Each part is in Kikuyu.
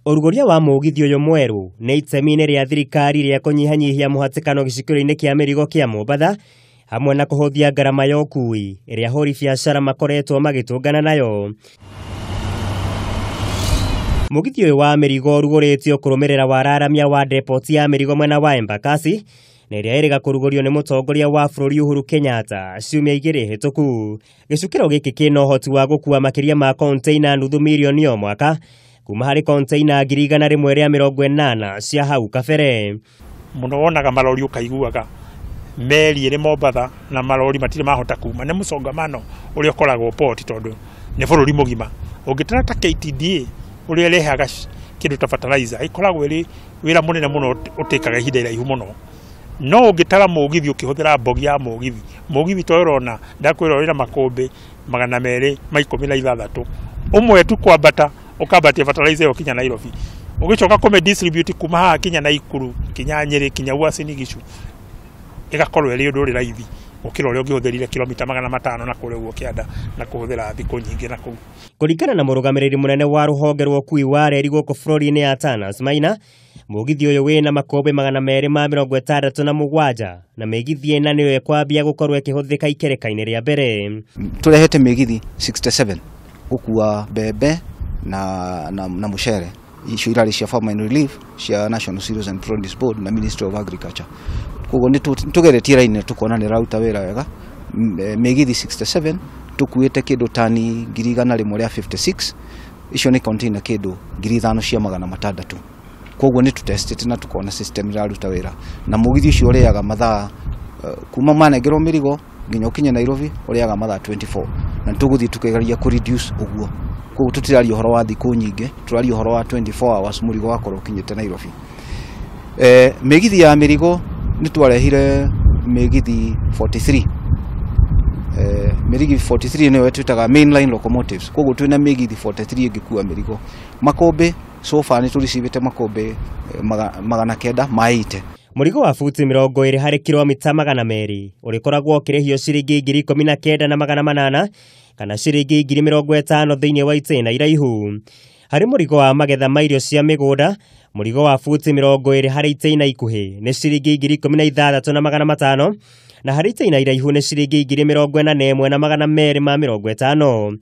Ũrugũria wa mũgithi ũyũ mwerũ nĩ itemi-inĩ rĩa thirikari rĩa kũnyihanyihia mũhatĩkano gĩcukĩro-inĩ kĩa mĩrigo kĩa Mombatha, hamwe na kũhũthia ngarama ya ũkui ĩrĩa ahũri biacara makoretwo magĩtũngana nayo. Mũgithi ũyũ wa mĩrigo ũrugũrĩtio kũrũmĩrĩra wararamia wa depot ya mĩrigo mwena wa Embakasi, na ĩrĩa ĩrĩga kũrugũrio nĩ mũtongoria wa bũrũri Uhuru Kenyatta ciumia 2 hĩtũku. Gĩcukĩro gĩkĩ kĩna ũhoti wa gũkua makĩria ma container nuthu mirioni o mwaka, kuma harĩ container 180,000 cia hau kabere. Mũno wonaga marori ũkaiguaga meri ĩrĩ Mombatha na marori matirĩ mahota kuma, nĩ mũsongamano ũrĩa ũkoragwo port tondũ nĩ bũrũri mũgima. Ũngĩtara ta KTDA ũrĩa ĩrehaga kĩndũ ta fertilizer, ĩkoragwo ĩrĩ wĩra mũnene mũno ũtĩkaga ihinda iraihu mũno. No ũngĩtara mũgithi ũkĩhũthĩra mbogi ya mũgithi, mũgithi ta ũyũ ũrona ndakwĩra wĩna makũmbĩ 216, ũmwe tu kwambata ũkambatia fertilizer ĩyo kinya Nairobi, ũgĩcoka kũmĩ distribute kuma haha kinya Naikuru, kinya Nyeri, kinya Uasin Gishu, ĩgakorwo ĩrĩ ũndũ ũrĩ raithi gũkĩra ũrĩa ũngĩhũthĩrire kilomita 500 na kũrĩa ũguo kĩanda na kũhũthĩra thikũ nyingĩ na kũu. Kũringana na mũrũgamĩrĩri mũnene wa rũhonge rwa ũkui wa reri gũkũ bũrũri-inĩ ya Atanas Maina, mũgithi ũyũ wĩna makũmbĩ 267 na mĩgithi ĩna nĩyo ĩkwambia gũkorwo ĩkĩhũthĩka ikereka-inĩ rĩa mbere. Tũrehete mĩgithi 67 gũkua mbembe na mũcere, icio irarĩ cia Famine Relief cia National Cereals and Produce Board na Ministry of Agriculture. Koguo nĩ tũgeretie raini na tũkona nĩ ĩraruta wĩra wega. Mĩgithi 67 tũkuĩte kĩndũ tani 156, icio nĩ container kĩndũ 5600. Koguo nĩ tũtestĩte na tũkona system ĩraruta wĩra, na mũgithi ũcio ũrĩaga mathaa kuma manengerwo mĩrigo nginya ũkinye Nairobi ũrĩaga mathaa 24, na tũgũthiĩ tũkĩgeria kũ reduce ũguo. Koguo tũtiraria ũhoro wa thikũ nyingĩ, tũraria ũhoro wa 24 hours mũrigo wakorwo ũkinyĩte Nairobi. Mĩgithi ya mĩrigo nĩ twarehire mĩgithi 43. Mĩrigo 43 nĩyo twĩtaga mainline locomotives. Koguo twĩna mĩgithi 43 ĩngĩkua mĩrigo. Makũmbĩ so far nĩ tũricivĩte makũmbĩ 980. Mũrigo wa buti 20 harĩ kilomita 200 ũrĩkoragwo ũkĩrĩhio ciringi 19,800 kana ciringi 50,000 thĩinĩ wa itĩna iraihu. Harĩ mũrigo wa magetha ma irio cia mĩgũnda, mũrigo wa buti 20 harĩ itĩna ikuhĩ nĩ ciringi 16,500 na harĩ itĩna iraihu nĩ ciringi 41,250.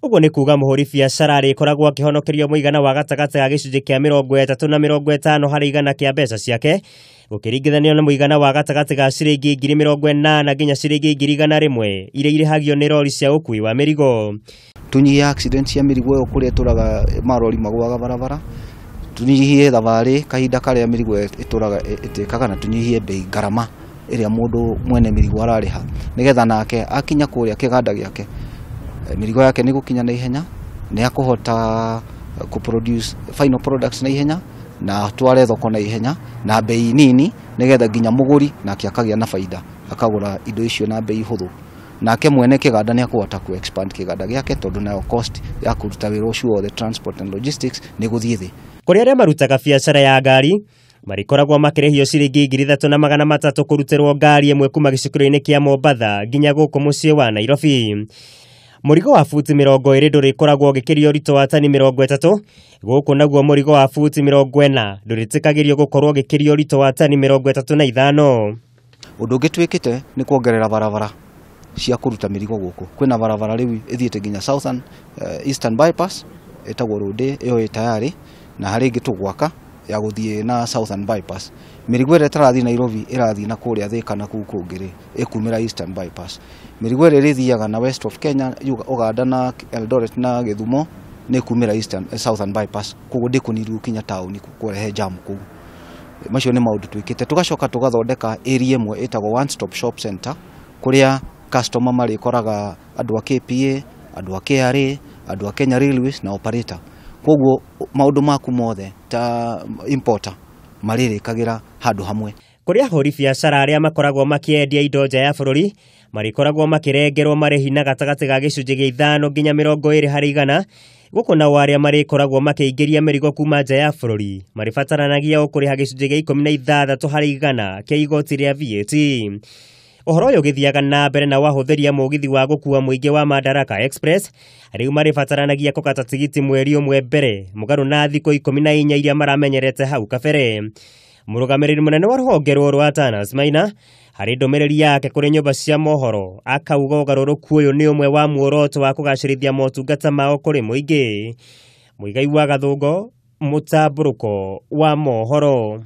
Ũguo nĩ kuga mũhũri biacara arĩkoragwo akĩhonokerio mũigana wa gatagatĩ ga gĩcunjĩ kĩa 30 na 50 harĩ igana kĩa mbeca ciake, gũkĩringithanio na mũigana wa gatagatĩ ga ciringi 80,000 nginya ciringi 100,000 iria irĩhagio nĩ rori cia ũkui wa mĩrigo. Tũnyihie accident cia mĩrigo ĩyo kũrĩa ĩtũraga marori magũaga barabara, tũnyihie thabarĩ kahinda karĩa mĩrigo ĩtũraga ĩtĩkaga, na tũnyihie bei ngarama ĩrĩa mũndũ mwene mĩrigo ararĩha, nĩgetha nake akinya kũrĩa kĩganda gĩake mĩrigo yake nĩ gũkinya na ihenya, nĩ akũhota kũ produce final products na ihenya, na atware thoko na ihenya na bei nini, nĩgetha nginya mũgũri nake akagĩa na baida akagũra indo icio na bei hũthũ. Nake mwene kĩganda nĩ akũhota ku expand kĩganda gĩake, tondũ nayo cost ya kũruta wĩra ũcio wothe transport and logistics nĩ gũthiĩ thĩ. Kũrĩ arĩa marutaga biacara ya ngari marĩkoragwo makĩrĩhio ciringi 3,300 kũrutĩrwo ngari ĩmwe kuma gĩcukĩro-inĩ kĩa Mombatha nginya gũkũ mũciĩ wa Nairobi. Mũrigo wa buti 20 ndũrĩkoragwo ũgĩkĩria ũritũ wa tani 30, gũkũ naguo mũrigo wa buti 40 ndũrĩtĩkagĩrio gũkorwo ũgĩkĩria ũritũ wa tani 35. Ũndũ ũngĩ twĩkĩte nĩ kuongerera barabara cia kũruta mĩrigo gũkũ. Kwĩna barabara rĩu ĩthiĩte nginya Southern Eastern Bypass ĩtagwo Road ĩyo ĩ tayari, na harĩ ĩngĩ tũgwaka ya gũthiĩ na Southern Bypass. Mĩrigo ĩrĩa ĩtarathiĩ Nairobi ĩrathiĩ na kũrĩa Thika na kũu kũngĩ rĩ, ĩkumĩra Eastern Bypass. Mĩrigo ĩrĩa ĩrĩthiaga na West of Kenya, Uganda na Eldoret na Gĩthumo nĩ ĩkumĩra Southern Bypass. Koguo ndĩkũnirwo kinya taũni kũrehe jam kũu. Macio nĩ maũndũ twĩkĩte. Tũgacoka tũgathondeka area ĩmwe ĩtagwo One Stop Shop Center, kũrĩa customer marĩkoraga andũ a KPA, andũ a KRA, andũ a Kenya Railways na operator. Koguo maũndũ maku mothe ta importer marĩrĩkagĩra handũ hamwe. Kũrĩ ahũri biacara arĩa makoragwo makĩendia indo nja ya bũrũri marĩkoragwo makĩrengerwo marĩhi na gatagatĩ ga gĩcunjĩ gĩa 5 nginya 20 harĩ igana, gũkũ nao arĩa marĩkoragwo makĩingĩria mĩrigo kuma nja ya bũrũri marĩbataranagia o kũrĩha gĩcunjĩ gĩa 16 harĩ igana kĩa igoti rĩa VAT. Ũhoro ũyũ ũgĩthiaga na mbere na wahũthĩria mũgithi wa gũkua mũingĩ wa Madaraka Express rĩu marĩbataranagia kũgata tigiti mweri ũmwe mbere mũgarũ na thikũ 14 iria maramenyerete hau kabere. Mũrũgamĩrĩri mũnene wa rũhonge rũrũ Atanas Maina harĩ ndũmĩrĩri yake kũrĩ nyũmba cia mohoro akauga ũgarũrũku ũyũ nĩ ũmwe wa muoroto wa kũgacĩrithia motungata mao kũrĩ mũingĩ. Mũigai wa Gathũngo, mũtambũrũko wa mohoro.